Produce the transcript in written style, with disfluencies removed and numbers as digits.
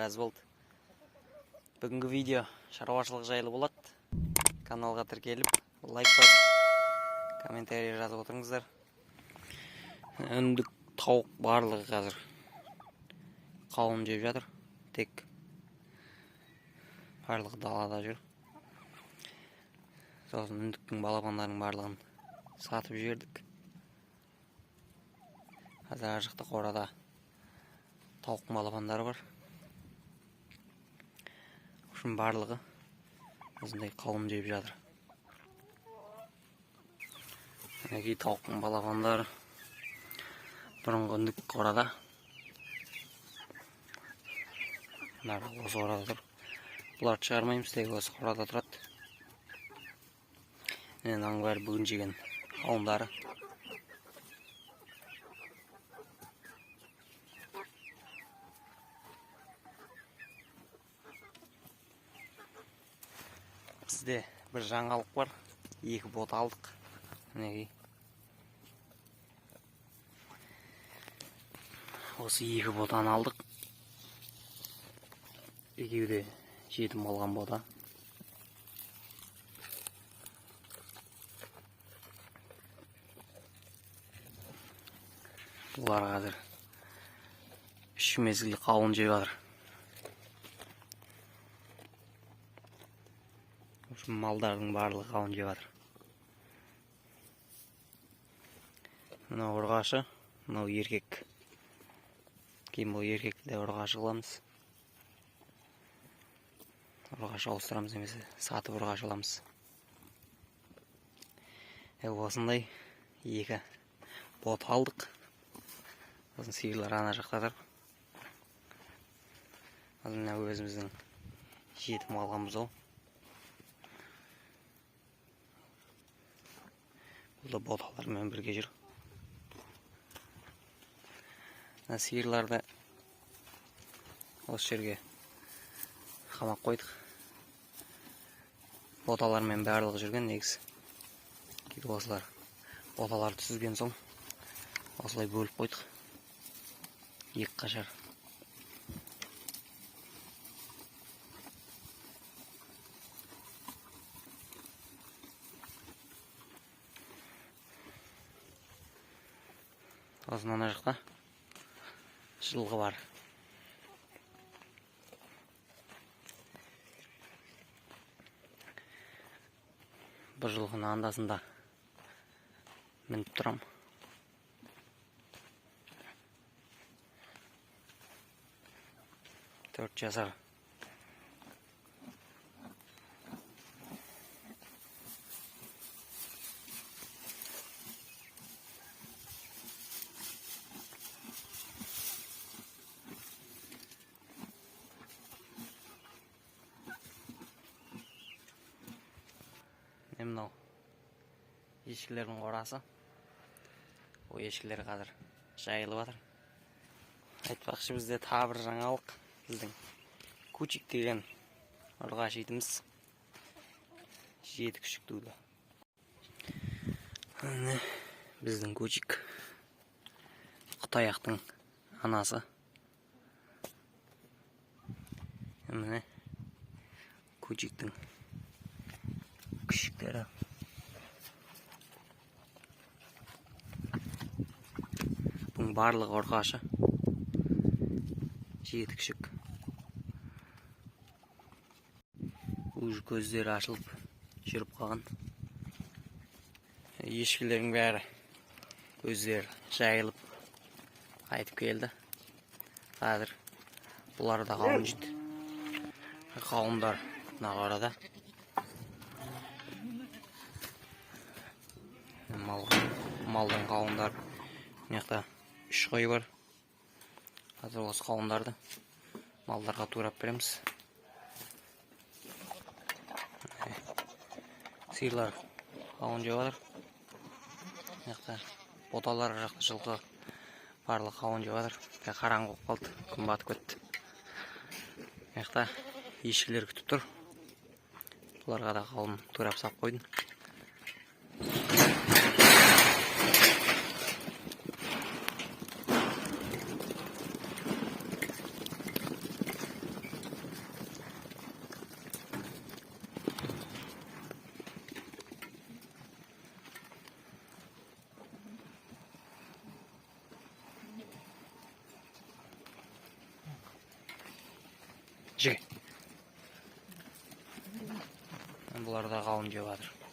Біраз болды. Бүгінгі видео шаруашылық жайлы болады. Каналға тіркеліп, лайк басып, комментарий жазып отырыңыздар. Үндік, тауық барлығы қазір қауын жеп жатыр. Тек барлығы далада жүр. Сосын үндіктің балапандарының барлығын сатып жібердік. Қазір ар жақта қорада тауықтың балапандары бар. Общем, барлығы осындай қауын жеп жатыр. Мінекей тауықтың балапандары бұрынғы үндік қорада. Барлығы осы қорада тұр. Бұларды шығармаймыз, тек осы қорада тұрады. Міне мынаның бәрі бүгін жеген қауындары. Бізде бір жаңалық бар. 2 бот алдық. Мінекей. Осы 2 ботаны алдық. Екеуі де жетім қалған бота. Бұлар қазір 3 мезгіл қауын жеп жатыр. Осы малдардың барлығы қауын жеп жатыр. Мынау ұрғашы, мынау еркек. Кейін бұл еркекті де ұрғашы қыламыз. Ұрғашы ауыстырамыз немесе сатып ұрғашы аламыз. Осындай 2 бот алдық. Сосын сиырлар ана жақта тұр. Сосын мына өзіміздің жетім алған бұзау. Бұл да боталармен бірге жүр. Мына сиырларды осы жерге қамап қойдық. Боталармен барлығы жүрген негізі. Кейде осылар боталарды сүзген соң осылай бөліп қойдық. 2 қашар. Сосын ана жақта жылқы бар. Бұл жылқыны андасында мініп тұрам. 4 жасар. Мынау ешкілердің қорасы. Ол ешкілер қазір жайылып жатыр. Айтпақшы, бізде тағы бір жаңалық. Біздің Кучик деген ұрғашы итіміз 7 күшік туды. Міне біздің Кучик, Құтаяқтың анасы. Міне Кучиктің күшіктері. Бұның барлығы ұрғашы. 7 күшік. Уже көздері ашылып жүріп қалған. Ешкілердің бәрі өздері жайылып қайтып келді. Қазір бұлар да қауын жейді. Қауындар мына арада. Малдың қауындары. Мына жақта 3 қой бар. Қазір осы қауындарды малдарға турап береміз. Сиырлар қауын жеп жатыр. Мына жақта боталар жақта жылқы барлығы қауын жеп жатыр. Қараңғы болып қалды, күн батып кетті. Мына жақта ешкілер күтіп тұр. Бұларға да қауын турап салып қойдым. Жеге. Бұлар да қауын жеп жатыр.